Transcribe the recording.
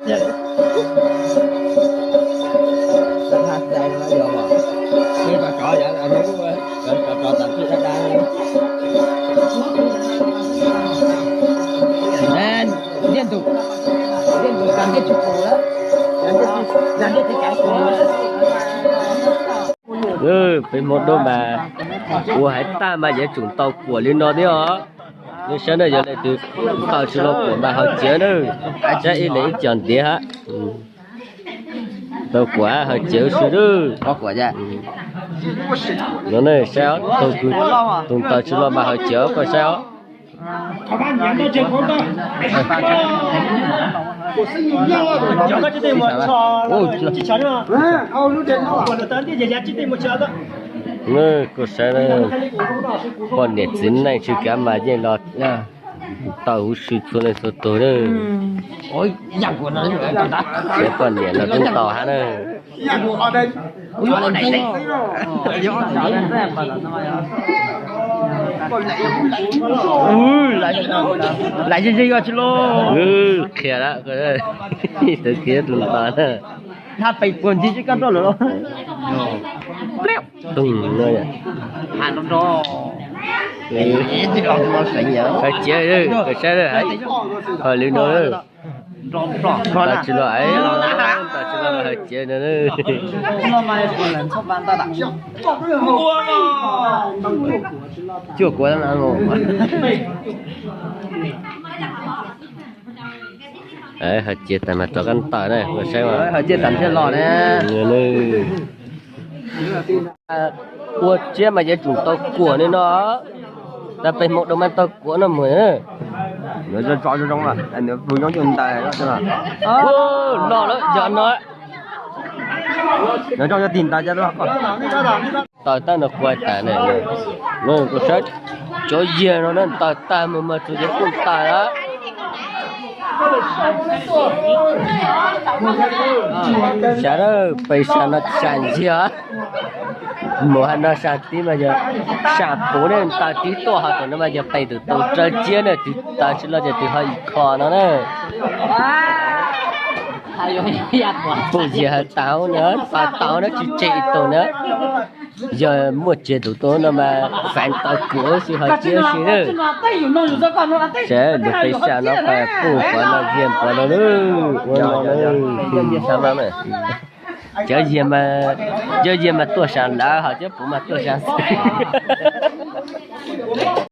Peb Hmoob Dub mas ua hais tag mas yuav tsum tau kuam li no thiab os. Nej saib na, yog leej twg ntaus tsis los kuam mas haus ciav na, saib ib leeg ib co ntiav hab. Tau kuam haus ciav huv si lawm. No ne, saib os, tus ntaus tsis los mas haus ciav koj saib os. Koj saib, poj niam txiv neej tsis kav mas yeej los tau huv si txhua leej txhua tus lawm. Poj niam los twb tau hab na. Lam ze ze os tsis los. Qhia lawm, tus qhia tus ntaus na. Hab pes puag ntsis tsis koj rau lawm los. Pliab. Tus no yom. Haus ciav, koj saib, haus li no. Ntaus tsis los, ntaus tsis los haus ciav no. Cuaj kuav. Haus ciav tas mas rov qab ntaus na, ua saib. Haus ciav tas thiaj los na. Ua tsiab mas yuav tsum tau kuam li no. Tab peb Hmoob Dub mas tau kuam no mus. Nws zoo zoo, nws zoo zoo ntaus. Los lawm yog no. Nws zoo yog tig ntaus. Ntaus tab no kuam tas ne. Kuv saib cov yiag no na ntaus tag mus mas tsuas yog kuj ntaus lawm. Sab lawm, pes sab no sab ntsiag. Mus hab no sab tib mas yog sab puv ne, ntaus tib tuaj ho tus no mas yog pes tus tus raws ciab na, tus ntaus tsis los ces tus ho ib kho no na. Pum yiag has tau na, tau tau na, tsis tseg ib tug na. Yog muaj tseg tus tub no mas feem tau kuam xwb ho ciab xwb na. Seb lub pes sab no pum pov no yiag pov no na. Cov yiag mas, cov yiag mas tuaj sab lawm ho cov puv mas tuaj sab xwb.